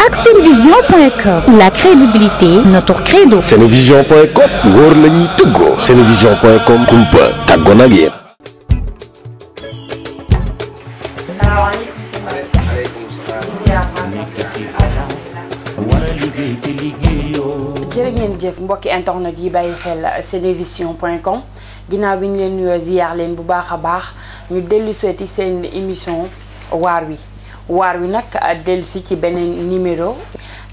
ak Senevision.com, la crédibilité, notre credo. Senevision.com wóor la ñuy tëggoo. Senevision.com kumpa tàggoon ak yéen. jërë ngeen jëf mbokki internet yi bàyyi xel Senevision.com ginnaaw bi ñu leen nuyoo ziyaar leen bu baax a baax ñu dellu seeti seen émission waar wi nag dellu si ci beneen numéro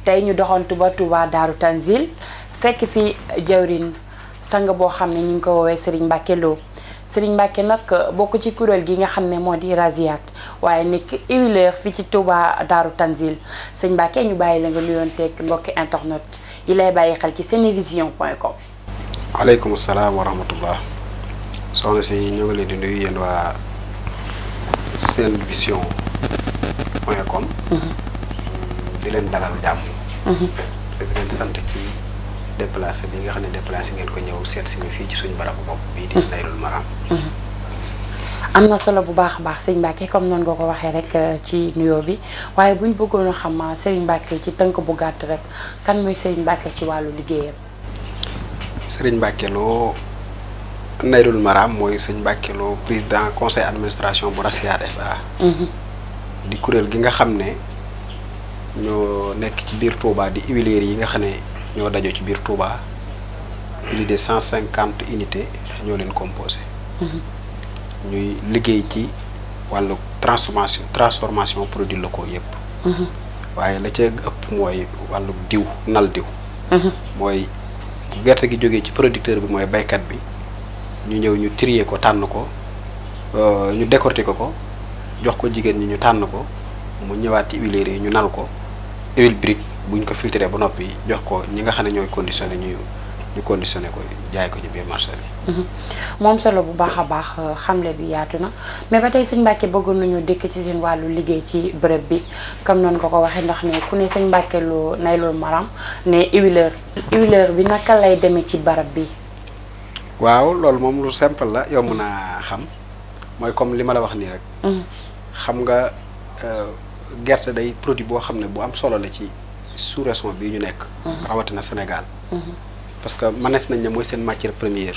tey ñu doxantu ba Touba Daaru Tanzil fekk fi jawrin sang boo xam ne ñu ngi ko woowee Serigne Mbacke Lo Serigne Mbacke nag bokk ci kuréel gi nga xam ne moo di Raziat waaye nekk huileur fii ci Touba Daaru Tanzil Serigne Mbacke ñu bàyyi la nga nuyoon teg mbokki internet yi lay bàyyi xel ci Senevision.com. waaleykum salaam wa rahmatullah soxna si ñoo ngi leen di nuyu yéen waa Senevision.com. di leen dalal jàmm. di leen sant ci déplacé bi nga xam ne déplacé ngeen ko ñëw seet si fii ci suñu barabu bopp bii di Naylul Maram. am na solo bu baax a baax Serigne Mbacke comme noonu nga ko waxee rek ci nuyoo bi waaye bu ñu bëggoon a xam Serigne Mbacke ci tënk bu gàtt rek kan mooy Serigne Mbacke ci wàllu liggéeyam. Serigne Mbacke Lo Naylul Maram mooy Serigne Mbacke Lo président conseil administration bu Raziat SA. di kuréel gi nga xam ne ñoo nekk ci biir Touba di huiliers yi nga xam ne ñoo dajoo ci biir Touba plus de 150 unités ñoo leen composé. ñuy liggéey ci wàllu transformation produits locaux yëpp. waaye la ca ëpp mooy wàllu diw nal diw. mooy bu gerte gi jógee ci producteur bi mooy baykat bi ñu ñëw ñu trier ko tànn ko ñu décortiquer ko jox ko jigéen ñi ñu tànn ko mu ñëwaat ci huiliers yi ñu nal ko huile brute buñ ko filtré ba noppi jox ko ñi nga xam ne ñooy conditionné ñu conditionné ko jaay ko ci biir marché bi. moom solo bu baax a baax xamle bi yaatu na mais ba tey sëñ Mbacke bëggoon nañu dëkk ci seen wàllu liggéey ci bërëb bi comme noonu ko waxee ndax ne ku ne sëñ Mbacke Lo Naylul Maram ne huileur bi naka lay demee ci barab bi. waaw loolu moom lu simple la yomb naa xam mooy comme li ma la wax nii rek. xam nga gerte day produit boo xam ne bu am solo la ci sous-région bii ñu nekk. rawatina Sénégal. parce que mënees nañ ne mooy seen matière première.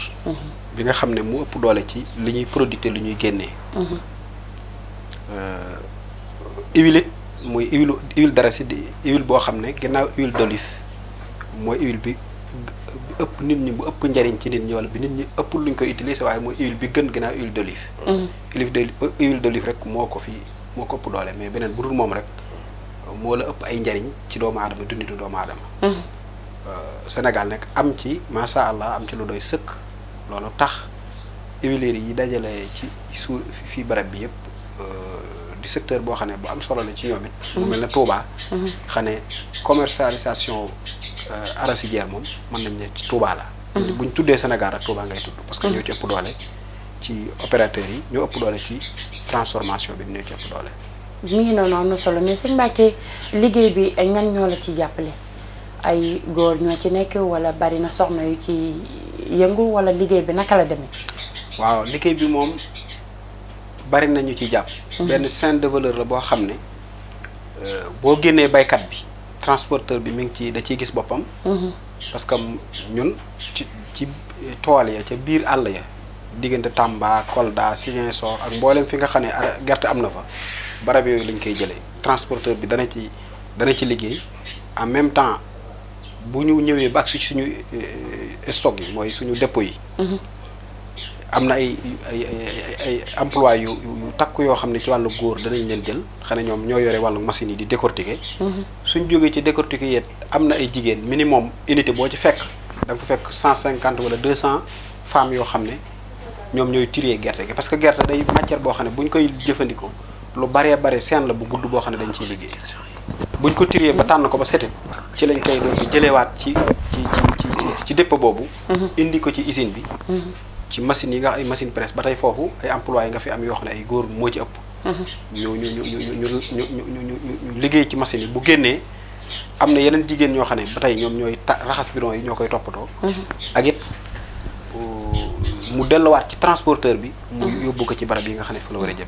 bi nga xam ne mu ëpp doole ci li ñuy producter li ñuy génnee. huile it muy huile d'arachide huile boo xam ne ginnaaw huile d'olive mooy huile bi ëpp nit ñi bu ëpp njariñ ci nit ñi wala bi nit ñi ëpp luñ koy utiliser waaye mooy huile bi gën ginnaaw huile d'olive. huile d'olive rek moo ko ëpp doole mais beneen bu dul moom rek moo la ëpp ay njariñ ci doomu aadama dunditu doomu aadama. Sénégal nag am ci macha allah am ci lu doy sëkk loolu tax huiliers yi dajale ci fii barab bi yëpp di secteur boo xam ne bu am solo la ci ñoom it. mu mel ne Touba. xam ne commercialisation arachidière moom mën nañ ne ci Touba la. buñ tuddee Sénégal ak Touba ngay tudd. parce que ñoo ci ëpp doole ci opérateurs yi ñoo ëpp doole ci transformation bi ñoo ci ëpp doole. mi ngi noonu am na solo mais sëñ Mbacke liggéey bi ñan ñoo la ci jàppale. ay góor ñoo ci nekk wala bari na soxna yu ci yëngu wala liggéey bi naka la demee. waaw liggéey bi moom bari na ñu ci jàpp. benn chaîne de valeur la boo xam ne boo génnee baykat bi transporteur bi mi ngi ci da ciy gis boppam. parce que ñun ci tool ya ca biir àll ya diggante Tamba Kolda Ziguinchor ak mboolem fi nga xam ne gerte am na fa barab yooyu lañ koy jëlee transporteur bi dana ci liggéey en même temps. bu ñu ñëwee ba ak suñu stock yi mooy suñu dépôt yi. am na ay emploi yu takku yoo xam ne ci wàllu góor danañ leen jël xanaa ñoom ñoo yore wàllu machine yi di décortiquer. suñ jógee ci décortiquer yet am na ay jigéen minimum unité boo ci fekk da nga fa fekk 150 wala 200 femmes yoo xam ne ñoom ñooy trier gerte gi parce que gerte day matière boo xam ne buñ koy jëfandikoo lu baree bare seen la bu gudd boo xam ne dañ ciy liggéey. buñ ko trier ba tànn ko ba setit ci lañ koy doon jëlewaat ci dépôt boobu. indi ko ci usine bi. ci machines yi nga ay machine presse ba tey foofu ay emplois yi nga fi am yoo xam ne ay góor moo ci ëpp. ñu liggéey ci machine yi bu génnee am na yeneen jigéen ñoo xam ne ba tey ñoom ñooy raxas bidon yi ñoo koy toppatoo. ak it mu delluwaat ci transporteur bi. mu yóbbu ko ci barab yi nga xam ne fa la war a jëm.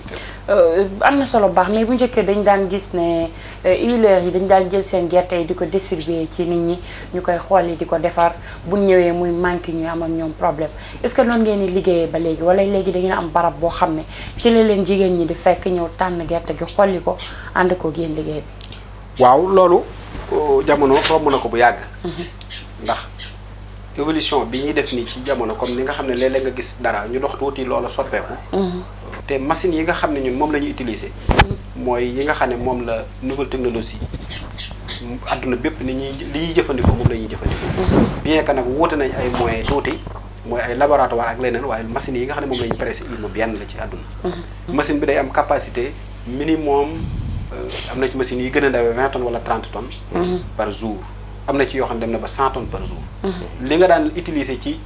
am na solo baax mais bu njëkkee dañ daan gis ne huileurs yi dañ daan jël seen gerte yi di ko distribuer ci nit ñi ñu koy xooli di ko defar bu ñëwee muy manqué ñu am ak ñoom problème est-ce que noonu ngeen di liggéeyee ba léegi wala léegi da ngeen am barab boo xam ne ci la leen jigéen ñi di fekk ñëw tànn gerte gi xolli ko ànd ko génn liggéey bi. waaw loolu jamono romb na ko bu yàgg. ndax évolution bi ñuy def nii ci jamono comme ni nga xam ne léeg-léeg nga gis dara ñu dox tuuti loola soppeeku. te machines yi nga xam ne ñun moom la ñuy utiliser. mooy yi nga xam ne moom la nouvelle technologie adduna bépp ni ñuy li ñuy jëfandikoo moom la ñuy jëfandikoo. bien que nag wóote nañ ay moyens tuuti mooy ay laboratoire ak leneen waaye machines yi nga xam ne moom la ñuy pressé il moom yenn la ci àdduna. machine bi day am capacité minimum am na ci machines yi gën a ndawee 20 tonnes wala 30 tonnes. par jour. am na ci yoo xam ne dem na ba 100 tonnes par jour. li nga daan utiliser ci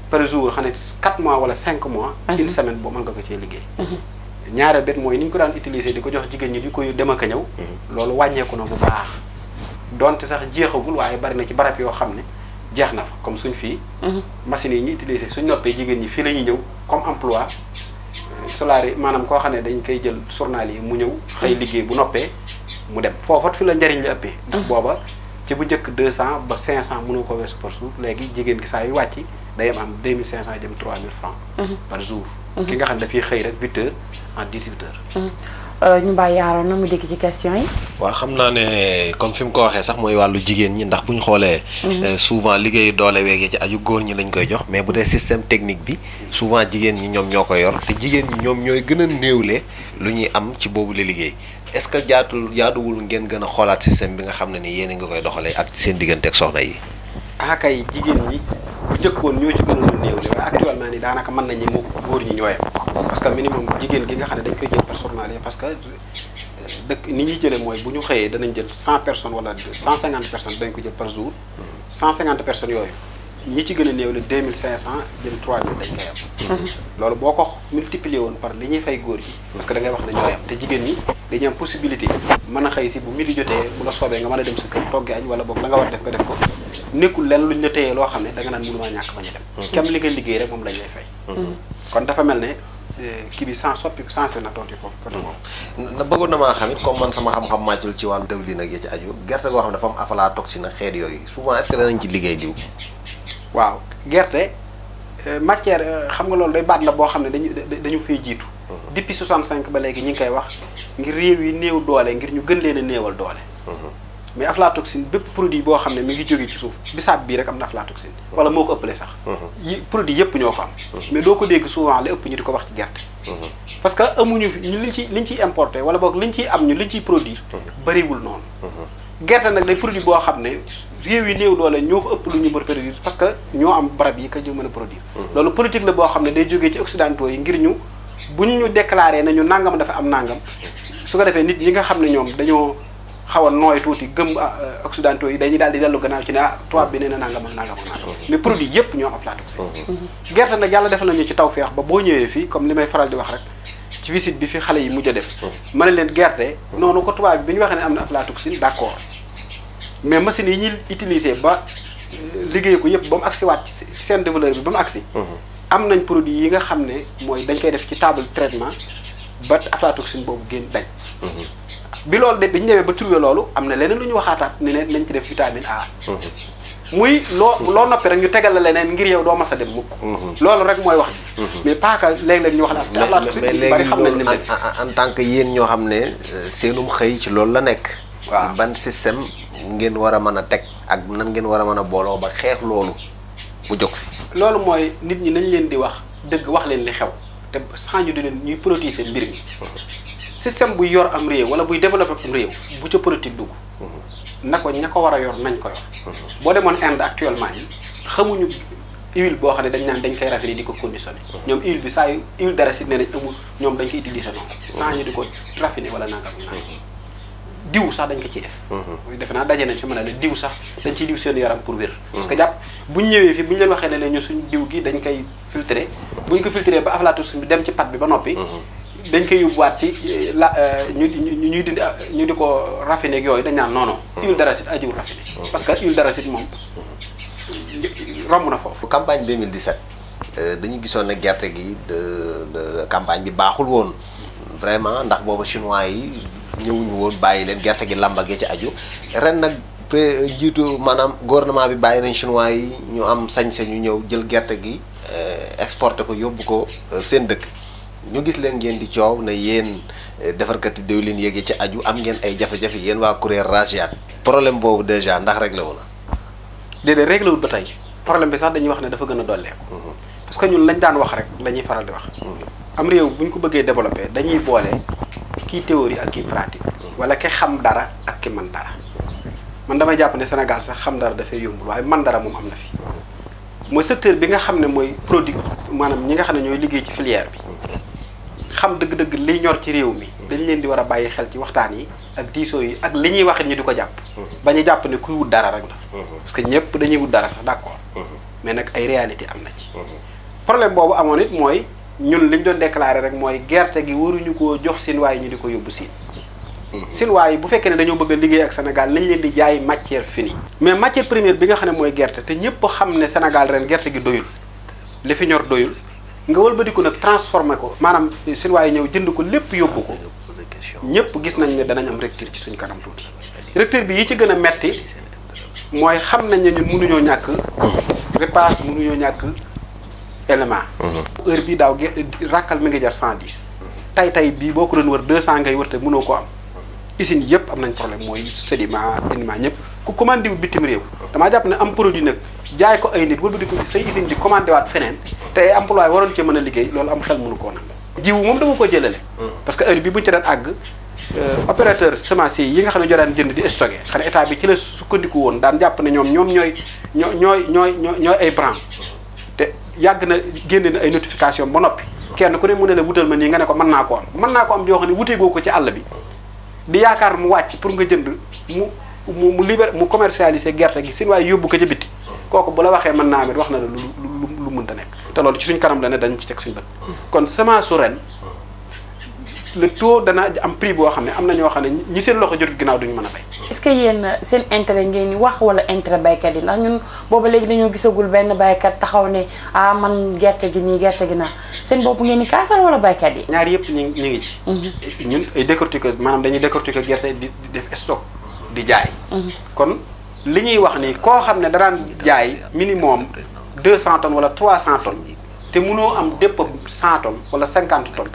par jour xam ne 4 mois wala 5 mois. une semaine boo mën nga ko cee liggéey. ñaareel bet mooy ni ñu ko daan utiliser di ko jox jigéen ñi di ko dem ak a ñëw. loolu wàññeeku na bu baax. donte sax jeexagul waaye bari na ci barab yoo xam ne jeex na fa comme suñ fii. machines yi ñu utiliser suñ noppee jigéen ñi fii la ñuy ñëw comme emploi solaire maanaam koo xam ne dañ koy jël journalier mu ñëw xëy liggéey bu noppee mu dem foofat fi la njariñ la ëppee. ndax booba. ci bu njëkk 200 ba 500 mënu ko weesu par jour léegi jigéen gi saa yu wàcc day am 2500 jëm 3000 francs par jour. ki nga xam ne dafay xëy rek 8 heures en 18 heures. ñu bàyyi Aaron na mu dégg ci question yi. waaw xam naa ne comme fi mu ko waxee sax mooy wàllu jigéen ñi ndax bu ñu xoolee. souvent liggéeyu doole weegee ci aju góor ñi lañ koy jox mais bu dee système technique bi souvent jigéen ñi ñoom ñoo ko yor te jigéen ñi ñoom ñooy gën a néewle lu ñuy am ci boobu la liggéey. est-ce que jaaduwul ngeen gën a xoolaat système bi nga xam ne ni yéen a ngi koy doxalee ak seen diggante ak soxna yi. kay jigéen ñi bu njëkkoon ñoo ci gënoon a néew waaye actuellement nii daanaka mën nañu moo góor ñi ñooyam parce que minimum jigéen gi nga xam ne dañ koy jël par journalier parce que dëkk ni ñuy jëlee mooy bu ñu xëyee danañ jël 100 personnes wala 150 personnes dañ ko jël par jour 150 personnes yooyu ñi ci gën a néew la 2500 jëm 3000 dañ koy am. loolu boo ko multiplier woon par li ñuy fay góor yi parce que da ngay wax ne ñooy am te jigéen ñi dañuy am possibilité mën a xëy si bu midi jotee bu la soobee nga mën a dem sa kër toggi añ wala boog la nga war def nga def ko nekkul lenn luñ la téyee loo xam ne da nga naan mënumaa ñàkk bañ a dem. kem li nga liggéey rek moom lañ lay fay. kon dafa mel ne kii bi sans soppi sensé na tontu foofu côté boobu. na bëggoon na maa xam it comme man sama xam-xam màccul ci wàllu dëwlin ak ya ci aju gerte goo xam ne dafa am aflatoxine ak xeet yooyu souvent est-ce que danañ ci liggéey diw. waaw gerte matière xam nga loolu day baat la boo xam ne dañu fay jiitu. depuis 65 ba léegi ñu ngi koy wax ngir réew yi néew doole ngir ñu gën leen a néewal doole. mais aflatoxine bépp produit boo xam ne mi ngi jógee ci suuf bisaab bii rek am na aflatoxine. wala moo ko ëppalee sax. yi produit yëpp ñoo ko am. mais doo ko dégg souvent la ëpp ñu di ko wax ci gerte. parce que amuñu ñu liñ ciy importé wala boog liñ ciy am ñu liñ ciy produire. bariwul noonu. gerte nag day produit boo xam ne réew yi néew doole ñoo ko ëpp lu ñu mën a produire parce que ñoo am barab yi ka ñu mën a produire. loolu politique la boo xam ne day jógee ci occidentaux yi ngir ñu bu ñu déclaré nañu nangam dafa am nangam su ko defee nit ñi nga xam ne ñoom dañoo xaw a nooy tuuti gëm occidentaux yi dañuy daal di dellu gannaaw ci ne tubaab bi nee na nangam ak nangam ak nangam mais produit yëpp ñoo am aflatoxine. gerte nag yàlla defal nañu ci tawfeex ba boo ñëwee fii comme li may faral di wax rek ci visite bi fi xale yi mujj a def. ma ne leen gerte noonu ko tubaab bi ñu waxee ne am na aflatoxine d'accord mais machines yi ñuy utiliser ba liggéey ko yëpp ba mu agsi waat ci seen développeur bi ba mu agsi am nañ produit yi nga xam ne mooy dañ koy def ci table traitement ba aflatoxine boobu génn dañ. bi loolu de bi ñu ñëwee ba trouvé loolu am na leneen lu ñu waxaataat ne ne nañ ci def vitamine A. muy loo noppi rek ñu tegal la leneen ngir yow doo mas a dem mukk. loolu rek mooy wax ji. mais pas que léeg-léeg ñu wax la aflatoxine mais léegi loolu en tant que yéen ñoo xam ne seenum xëy ci loolu la nekk. waaw ban système ngeen war a mën a teg ak nan ngeen war a mën a booloo ba xeex loolu mu jóg fi. loolu mooy nit ñi nañ leen di wax dëgg wax leen li xew te sans ñu di leen ñuy politiser mbir mi système buy yor am réew wala buy développer am réew bu ca politique dugg na ko ña ko war a yor nañ ko yor. boo demoon Inde actuellement yi xamuñu huile boo xam ne dañ naan dañ koy rafetlu di ko conditionné. ñoom huile bi saa yu huile d'arachide nee nañ amul ñoom dañ koy utiliser noonu. sans ñu di ko raffiné wala nangam diw sax dañ ko ciy def. defe naa daje nañ fi mën a ne diw sax dañ ciy diw seen yaram pour wér. parce que jàpp bu ñu ñëwee fii bu ñu leen waxee ne leen ñu suñ diw gi dañ koy filtré bu ñu ko filtré ba aflatoxine bi dem ci pat bi ba noppi. dañ koy yóbbuwaat ci la ñuy dindi ñu di ko raffiné ak yooyu dañ naan non non. huile d'arachide ajiwul raffiné. parce que huile d'arachide moom romb na foofu. campagne 2017 dañu gisoon ne gerte gi de campagne bi baaxul woon vraiment ndax boobu chinois yi ñëwuñu woon bàyyi leen gerte gi lambagee ci aju ren nag jiitu maanaam gouvernement bi bàyyi nañ chinois yi ñu am sañ-sañu ñëw jël gerte gi exporté ko yóbbu ko seen dëkk ñu gis leen ngeen di coow ne yéen defarkati diwlin yéegi ci aju am ngeen ay jafe-jafe yéen waa kuréel Rasiaat problème boobu déjà ndax réglé wu na. déedéet réglé wul ba tey problème bi sax dañuy wax ne dafa gën a dolleeku. parce que ñun lañ daan wax rek la ñuy faral di wax. am réew bu ñu ko bëggee développé dañuy boole kii théorie ak kii pratique. wala ki xam dara ak ki man dara. man damay jàpp ne Sénégal sax xam dara dafay yombul waaye man dara moom am na fi. mooy secteur bi nga xam ne mooy produit maanaam ñi nga xam ne ñooy liggéey ci filière bi. xam dëgg-dëgg liy ñor ci réew mi. dañ leen di war a bàyyi xel ci waxtaan yi ak diisoo yi ak li ñuy waxit ñu di ko jàpp. ba ñu jàpp ne kuy wut dara rek la. parce que ñëpp dañuy wut dara sax d'accord. mais nag ay réalité am na ci. problème boobu amoon it mooy ñun li ñu doon déclaré rek mooy gerte gi waruñu koo jox Sinwaa yi ñu di ko yóbbu Siin. Sinwaa yi bu fekkee ne dañoo bëgg a liggéey ak Sénégal nañ leen di jaay matière finie. mais matière première bi nga xam ne mooy gerte te ñëpp xam ne Sénégal ren gerte gi doyul li fi ñor doyul nga wëlbati ko nag transformé ko maanaam Sinwaa yi ñëw jënd ko lépp yóbbu ko ñëpp gis nañ ne danañ am rupture ci suñ kanam tuuti. rupture bi yi ci gën a metti mooy xam nañ ne ñun mënuñoo ñàkk repasse mënuñoo ñàkk élément. heure bii daaw ràkkal mi ngi jar 110. tay bii boo ko doon wër 200 ngay wër te mënoo ko am. usines yëpp am nañ problème mooy sédiment indiment ñëpp ku commandé wu bitim réew. damaa jàpp ne am produit nag jaay ko ay nit wëlbati ko say usines di commandé waat feneen te ay employé waroon cee mën a liggéey loolu am xel mënu koo nangu. jiwu moom dama ko jëlale. parce que heure bi buñu ci daan àgg opérateur semencier yi nga xam ne ñoo daan jënd di stocké xanaa état bi ci la sukkandiku woon daan jàpp ne ñoom ñooy ay branche te yàgg na génne na ay notification ba noppi kenn ku ne mu ne la wutal ma nii nga ne ko mën naa ko am yoo xam ne wuteegoo ko ci àll bi di yaakaar mu wàcc pour nga jënd mu libéré mu commercialiser gerte gi sin waaye yóbbu ko ca bitti kooku bu la waxee mën naa amit wax na la lu mënta nekk te loolu ci suñ kanam la ne dañ ci teg suñ bët kon semence su ren le taux dana am prix boo xam ne am na ñoo xam ne ñi seen loxo jotul ginnaaw duñu mën a bay. est-ce que yéen seen intérêt ngeen ni wax wala intérêt baykat yi ndax ñun booba léegi dañoo gisagul benn baykat taxaw ne ah man gerte gi nii gerte gi naa seen bopp ngeen ni kaasal wala baykat yi. ñaar yëpp ñu ngi ci. ñun ay décortiqueuse maanaam dañuy décortiquer gerte di def stock di jaay. kon li ñuy wax ni koo xam ne danaan jaay minimum 200 tonnes wala 300 tonnes te mënoo am dépôt 100 tonnes wala 50 tonnes.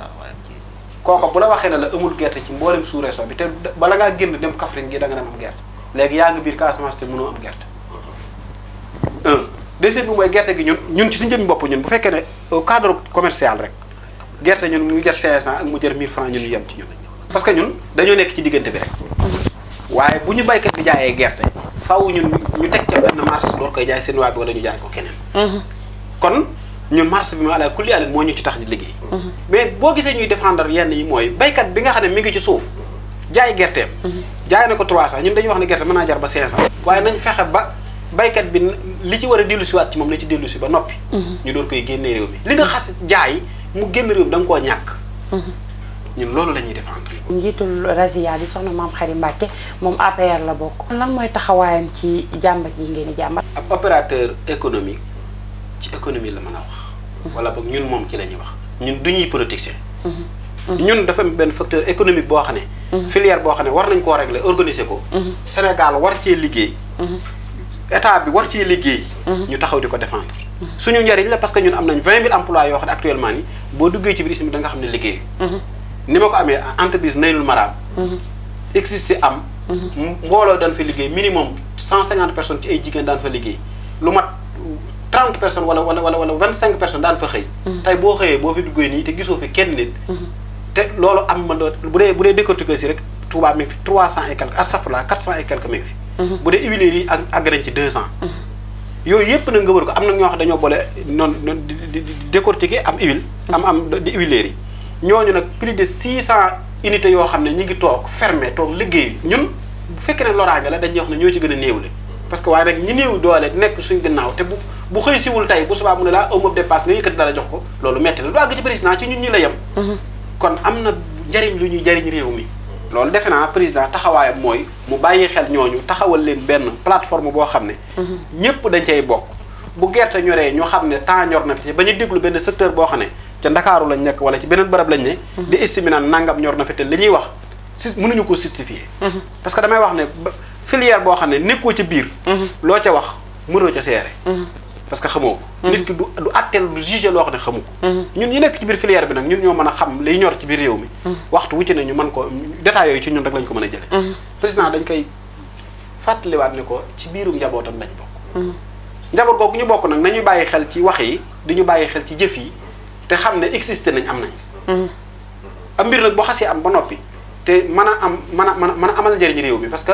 kooku bu la waxee ne la amul gerte ci mboolem sous-région bi te bala ngaa génn dem Kaffrine gi da nga dem am gerte léegi yaa ngi biir Casamance te mënoo am gerte. deuxième bi mooy gerte gi ñun ci suñu jëmmi bopp ñun bu fekkee ne au cadre commercial rek gerte ñun mu jar 500 ak mu jar 1000 francs ñun ñu yem ci ñun. parce que ñun dañoo nekk ci diggante bi rek. waaye bu ñu baykat bi jaayee gerte faaw ñun ñu teg ca benn marge door koy jaay seen waa bi wala ñu jaay ko keneen. kon. ñun marché bi ma ala kulli àll moo ñu ci tax di liggéey. mais boo gisee ñuy défendre yenn yi mooy baykat bi nga xam ne mi ngi ci suuf jaay gerteem. jaay na ko 300 ñun dañuy wax ne gerte mën naa jar ba 500. waaye nañ fexe ba baykat bi li ci war a dellu si waat ci moom la ci dellu si ba noppi. ñu door koy génnee réew mi li nga xas jaay mu génn réew mi da nga koo ñàkk. ñun loolu la ñuy défendre. njiitul Rasiaat di soxna Mame Khary Mbacké moom APR la bokk. lan mooy taxawaayam ci jàmbat yi ngeen di jàmbat. ab opérateur économique ci économie la mën a wax. wala boog ñun moom ci la ñuy wax ñun du ñuy politicien. ñun dafa benn facteur économique boo xam ne. filière boo xam ne war nañ koo régler organiser ko. Sénégal war cee liggéey. état bi war cee liggéey. ñu taxaw di ko défendre. suñu njëriñ la parce que ñun am nañ 20 000 emplois yoo xam ne actuellement nii boo duggee ci biir ismi da nga xam ne liggéey. ni ma ko amee entreprise Naylul Maram. existe am. mbooloo daan fa liggéey minimum 150 personnes ci ay jigéen daan fa liggéey lu mat. 30 personnes wala 25 personnes daan fa xëy. tey boo xëyee boo fi duggee nii te gisoo fi kenn nit. te loolu am man bu dee décortiqueuse si rek Touba mi ngi fi 300 et quelque astafurlah 400 et quelque mi ngi fi. bu dee huiliers yi àgg nañ ci 200. yooyu yëpp nag nga wër ko am na ñoo xam dañoo boole noonu di décortiquer am huile. am di huiliers yi. ñooñu nag plus de 600 unités yoo xam ne ñu ngi toog fermé toog liggéey ñun bu fekkee ne loraange la dañuy wax ne ñoo ci gën a néewle. parce que waaye nag ñi néew doole nekk suñ gannaaw te bu xëy siwul tey bu subaa mu ne laa ëmmab dépasse nga yëkkati dara jox ko loolu metti na du àgg ci président ci ñun ñi la yem. kon am na njariñ lu ñuy jariñ réew mi. loolu defe naa président taxawaayam mooy mu bàyyi xel ñooñu taxawal leen benn plateforme boo xam ne. ñëpp dañ cay bokk bu gerte ñoree ñu xam ne temps ñor na fi ba ñu déglu benn secteur boo xam ne ca Ndakaaru lañ nekk wala ci beneen bërëb lañ ne. di estimer naan nangam ñor na fi te li ñuy wax si mënuñu ko justifier. parce que damay wax ne filière boo xam ne nekkoo ci biir. loo ca wax mënoo ca seere. parce que xamoo ko. nit ki du atteel du juger loo xam ne xamu ko. ñun ñu nekk ci biir filière bi nag ñun ñoo mën a xam liy ñor ci biir réew mi. waxtu wu ci ne ñu mën ko détails yooyu ci ñun rek lañ ko mën a jële président dañ koy fàttaliwaat ne ko ci biirum njabootam lañ bokk. njaboot googu ñu bokk nag nañu bàyyi xel ci wax yi di ñu bàyyi xel ci jëf yi te xam ne existé nañ am nañ. am mbir nag boo xasee am ba noppi te mën a am mën a amal njëriñ réew mi parce que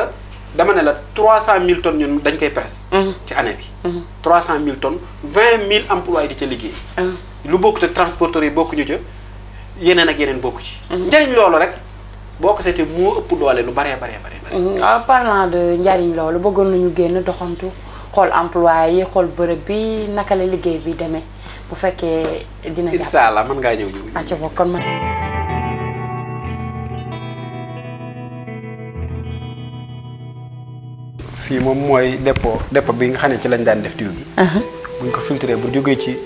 dama ne la 300 000 tonnes ñun dañ koy presse. ci année bi. 300 000 tonnes 20 000 emplois di ca liggéey. lu bokkut ak transporteurs yi bokkuñu ca yeneen ak yeneen bokku ci. njëriñ loolu rek boo ko seetee moo ëpp doole lu baree baree. parlant de njëriñ loolu bëggoon nañu génn doxantu xool emploi yi xool bërëb bi naka la liggéey bi demee bu fekkee dina. jàpp incha allah mën ngaa ñëw ñu. acca bokk kon man. fii moom mooy dépôt bi nga xam ne ci lañ daan def diw gi. buñ ko filtré bu jógee ci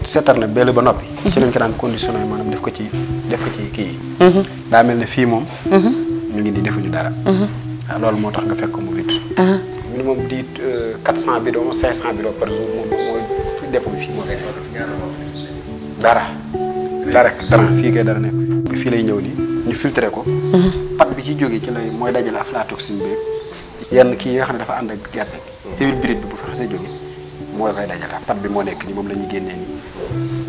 seetar na beelu ba noppi. ci lañ ko daan conditionné maanaam def ko ci kii yi. daa mel ne fii moom. ñu ngi nii defuñu dara. waaw loolu moo tax nga fekk mu vide. minimum di 400 bidons 500 bidons par jour moom mooy dépôt bi fii moo koy dara fii kay dara nekk fii lay ñëw nii ñu filtré ko. pat bi ci jógee ci lay mooy dajale aflatoxine bi. yenn kii yi nga xam ne dafa ànd ak gerte huile brute bi bu fa xasee jóge mooy koy dajale pat bi moo nekk nii moom la ñuy génnee nii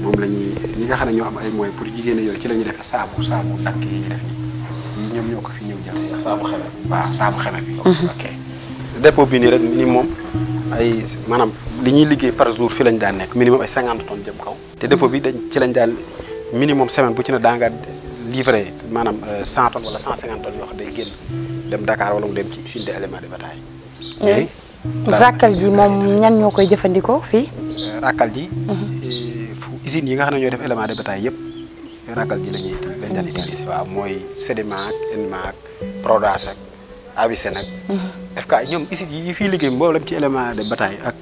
moom la ñuy ñi nga xam ne ñoo am ay moyens pour jigéen yooyu ci la ñuy defee saabu dakk yi ñuy def nii ñoom ñoo ko fi ñëw jël si saabu xeme waaw saabu xeme bi ok dépôt bi nii rek ni moom ay maanaam li ñuy liggéey par jour fi lañ daan nekk minimum ay 50 tonnes jëm kaw te dépôt bi ci lañ daan minimum semaine bu ci ne daa nga livré maanaam 100 tonnes wala 150 tonnes yoo xam day génn dem Dakar wala mu dem ci usine d'éléments de bataille. ràkkal ji moom ñan ñoo koy jëfandikoo fii. ràkkal ji. usines yi nga xam ne ñooy def élément de bataille yëpp ràkkal ji lañ daan utiliser. waaw mooy Sedima ak Enima ak Prodac ak Avicenne ak. FK ñoom usines yi fii liggéey mboolem ci élément de bataille ak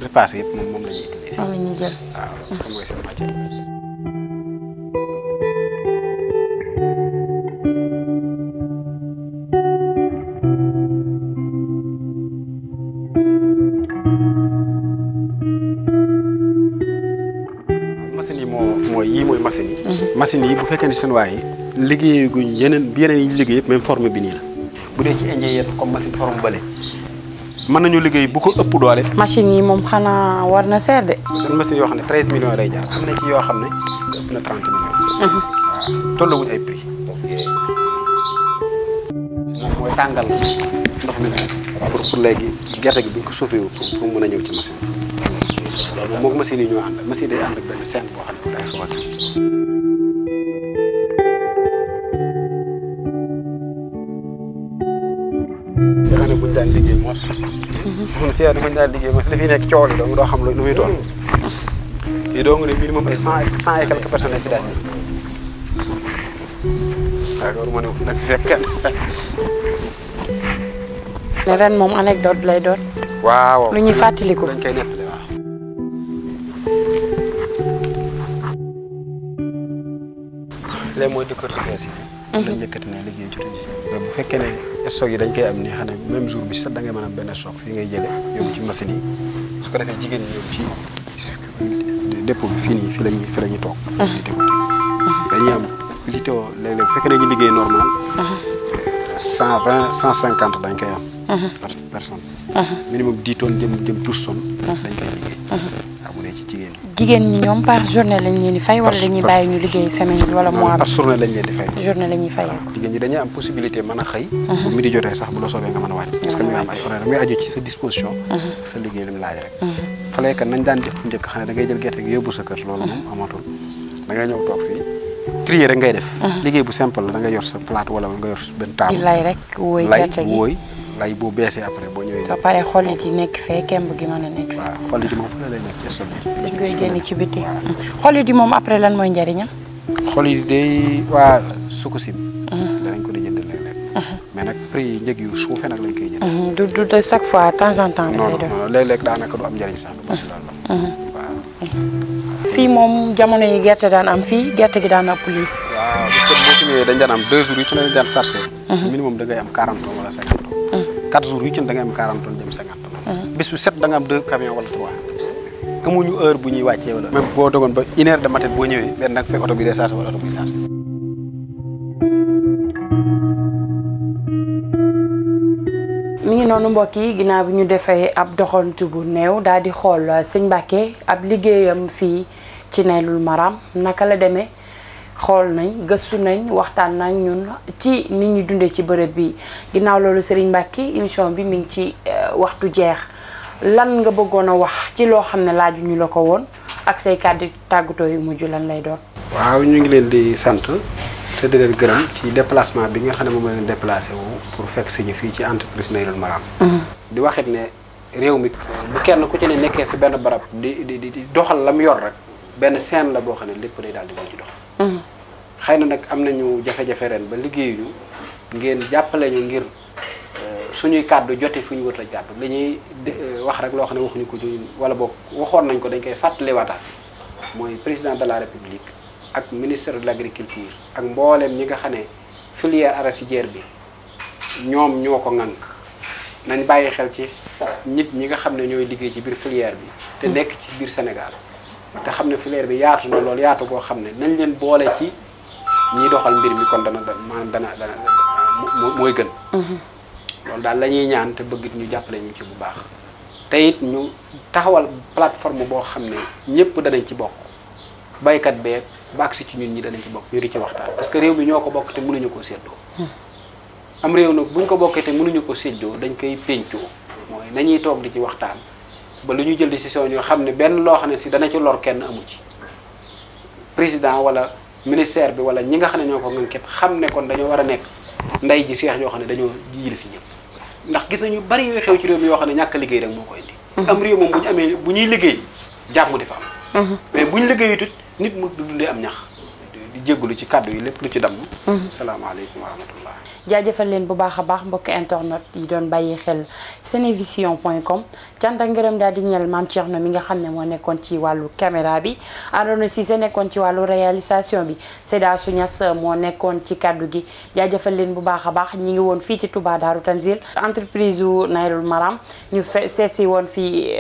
repasse yëpp moom la ñuy utiliser. moom la ñuy jël. waaw parce que mooy seen matière. machine yi bu fekkee ne seen waay yi liggéeyaguñ yeneen yi ñu liggéey yëpp même forme bi nii la bu dee ci indien yëpp comme machine forme bële mën nañu liggéey bu ko ëpp doole. machine yi moom xanaa war na seer de. dañ machine yoo xam ne 13 millions lay jar am na ci yoo xam ne ëpp na 30 millions. waaw tolluwuñ ay prix. moom mooy tàngal ndox mi pour léegi gerte gi buñ ko chauffé wu pour mën a ñëw ci machine bi. loolu moom machine yi ñoo ànd machine day ànd ak benn scène boo xam ne day xaw a nga xam ne buñ daan liggéey mos. fii buñ daan liggéey mos li fi nekk coow li dong doo xam lu muy toll. fii doo nga ne minimum ay 100 et quelques personnes fi daan ñëw. waaw loolu moo ne nag fekk kenn. ren moom anecdote lay doon. waaw lu ñuy fàttaliku. dañ koy nettali waaw. léegi mooy décortiquer si. lañ yëkkati ne liggéey jotuñu si. mais bu fekkee ne stock yi dañ koy am ni xam ne même jour bi sax da ngay mën a am benn stock fii ngay jëlee yóbbu ci machine yi su ko defee jigéen ñi yóbbu ci dépôt bi fii nii fi la ñuy toog. di décortiquer dañuy am littéo léeg-léeg bu fekkee ne ñu liggéey normal. 120 150 dañ koy am. par personne. minimum 10 tonnes jëm 12 tonnes. dañ koy liggéey. waaw bu dee ci jigéen ñi. jigéen ñi ñoom par journée lañ leen di fay wala dañuy bàyyi ñu liggéey semaine bi wala mois bi. par journée lañ leen di fay. journée la ñuy fay. jigéen ñi dañuy am possibilité mën a xëy. bu midi jotee sax bu la soobee nga mën a wàcc. parce que mi nga am ay horaire muy aju ci sa disposition. sa liggéey li mu laaj rek. fallait que nañ daan def bu njëkk xam ne da ngay jël gerte gi yóbbu sa kër loolu moom amatul da ngay ñëw toog fii trier rek ngay def. liggéey bu simple la da nga yor sa plate wala nga yor benn table. di lay rek wóoy gerte gi lay lay boo beesee après boo ñëwee. ba pare xollit yi nekk fee kemb gi mën a nekk. waaw xollit yi moom fa lay nekk ci sol bi. dañ koy génn ci biti. xollit yi moom après lan mooy njëriñam. xollit yi day waa Sococim. danañ ko di jënd léeg-léeg. mais nag prix yi njëg yu suufe nag lañ koy jënd. du de chaque fois de temps en temps. non non léeg-léeg daanaka du am njëriñ sax du bari lool. waaw. fii moom jamono yi gerte daan am fii gerte gi daan ëpp lii. waaw bis boo ci ñëwee dañ daan am 2 jours yu ci ne dañ daan chargé. minimum da ngay am 40 tonnes wala 50 tonnes. 4 jours yu ci ne da ngay am 40 tonnes jëm 50 tonnes. bis bu set da nga am 2 camions wala 3. amuñu heure bu ñuy wàccee wala. même boo dogoon ba 1 heure de matin boo ñëwee benn nag fekk oto bi day chargé wala oto buy chargé. mi ngi noonu mbokk yi ginnaaw bi ñu defee ab doxantu bu néew daal di xool sëñ Mbacke ab liggéeyam fii ci Naylul Maram naka la demee xool nañ gëstu nañ waxtaan nañ ñun ci nit ñi dundee ci bërëb bi ginnaaw loolu Serigne Mbacke émission bi mi ngi ci waxtu jeex lan nga bëggoon a wax ci loo xam ne laaju ñu la ko woon ak say kàddu tàggatoo yu mujj lan lay doon. waaw ñu ngi leen di sant. te di leen gërëm ci déplacement bi nga xam ne moom la leen déplacé wu pour fekk si ñu fii ci entreprise Naylul Maram. di waxit ne réew mi bu kenn ku ci ne nekkee fi benn barab di doxal la mu yor rek benn scène la boo xam ne lépp day daal di ci dox. xëy na nag am nañu jafe-jafe ren ba liggéeyuñu ngeen jàppale ñu ngir suñuy kàddu jote fu ñu wër la kàddu li ñuy wax rek loo xam ne waxuñu ko ci wala boog waxoon nañ ko dañ koy fàttaliwaataat mooy président de la république. ak ministre de l'agriculture ak mboolem ñi nga xam ne filière arachidière bi ñoom ñoo ko ŋànk nañ bàyyi xel ci nit ñi nga xam ne ñooy liggéey ci biir filière bi te nekk ci biir Sénégal te xam ne filière bi yaatu na loolu yaatu koo xam ne nañ leen boole ci ñiy doxal mbir mi kon dana mooy gën. loolu daal la ñuy ñaan te bëgg ñu jàppale ñu ci bu baax te it ñu taxawal plateforme boo xam ne ñëpp danañ ci bokk baykat beeg baag si ci ñun ñi danañ ci bokk ñu di ci waxtaan parce que réew mi ñoo ko bokk te mënuñu ko séddoo. am réew nag buñ ko bokkee te mënuñu ko séddoo dañ koy péncoo mooy nañuy toog di ci waxtaan ba lu ñu jël décision ñoo xam ne benn loo xam ne si dana ci lor kenn amu ci président wala ministère bi wala ñi nga xam ne ñoo ko ngënket xam ne kon dañoo war a nekk ndey ji seex yoo xam ne dañoo yilif fi ñëpp ndax gis nañu bari yooyu xew ci réew mi yoo xam ne ñàkk liggéey rek moo ko indi. am réew moom bu ñu amee bu ñuy liggéey jàmm di fa am. mais bu ñu liggéeyutut nit mu dundee am ñax di jéggalu ci kàddu yi lépp lu ci damm. salaamaaleykum wa rahmatullah. jaajëfal leen bu baax a baax mbokk internet yi doon bàyyi xel senevision.com cant ak ngërëm daal di ñeel maam Thierno mi nga xam ne moo nekkoon ci wàllu caméra bi Arona Cissé nekkoon ci wàllu réalisation bi Seyda Sounias moo nekkoon ci kaddu gi jaajëfal leen bu baax a baax ñi ngi woon fii ci Touba Darou Tanzil entreprise u Naylul Maram ñu seetsi woon fii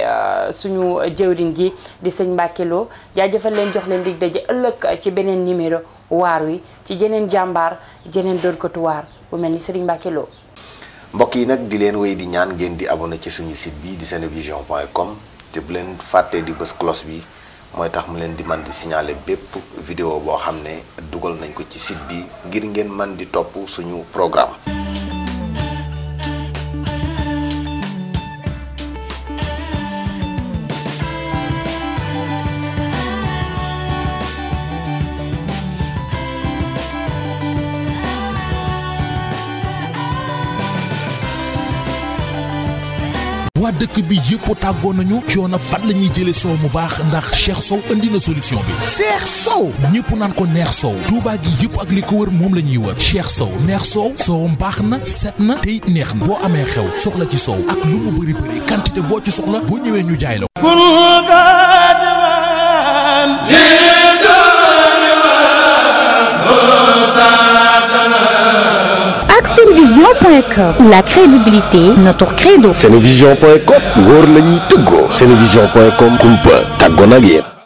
suñu jëwriñ gi di sëñ Mbacke Lo jaajëfal leen jox leen dig daje ëllëg ci beneen numéro waar wi ci jeneen jàmbaar jeneen dóorkatu waar bu mel ni Serigne Mbacke Lo. mbokk yi nag di leen wéy di ñaan ngeen di abonné ci suñu site bi di senevision.com te bu leen fàttee di bës cloche bi mooy tax mu leen di man di signaler bépp vidéo boo xam ne dugal nañ ko ci site bi ngir ngeen man di topp suñu programme. waa dëkk bi yëpp tàggoo nañu coono fan la ñuy jëlee soow mu baax ndax Cheikh Sow indi na solution bi Cheikh Sow ñëpp naan ko neex soow Touba gi yëpp ak li ko wër moom la ñuy wër Cheikh Sow neex soow soowam baax na set na te it neex na boo amee xew soxla ci soow ak lu mu bëri bëri quantité boo ci soxla boo ñëwee ñu jaay la Senevision.com, la crédibilité, notre credo. Senevision.com wóor la ñuy tëggoo. Senevision.com kumpa tàggoo nag yéen.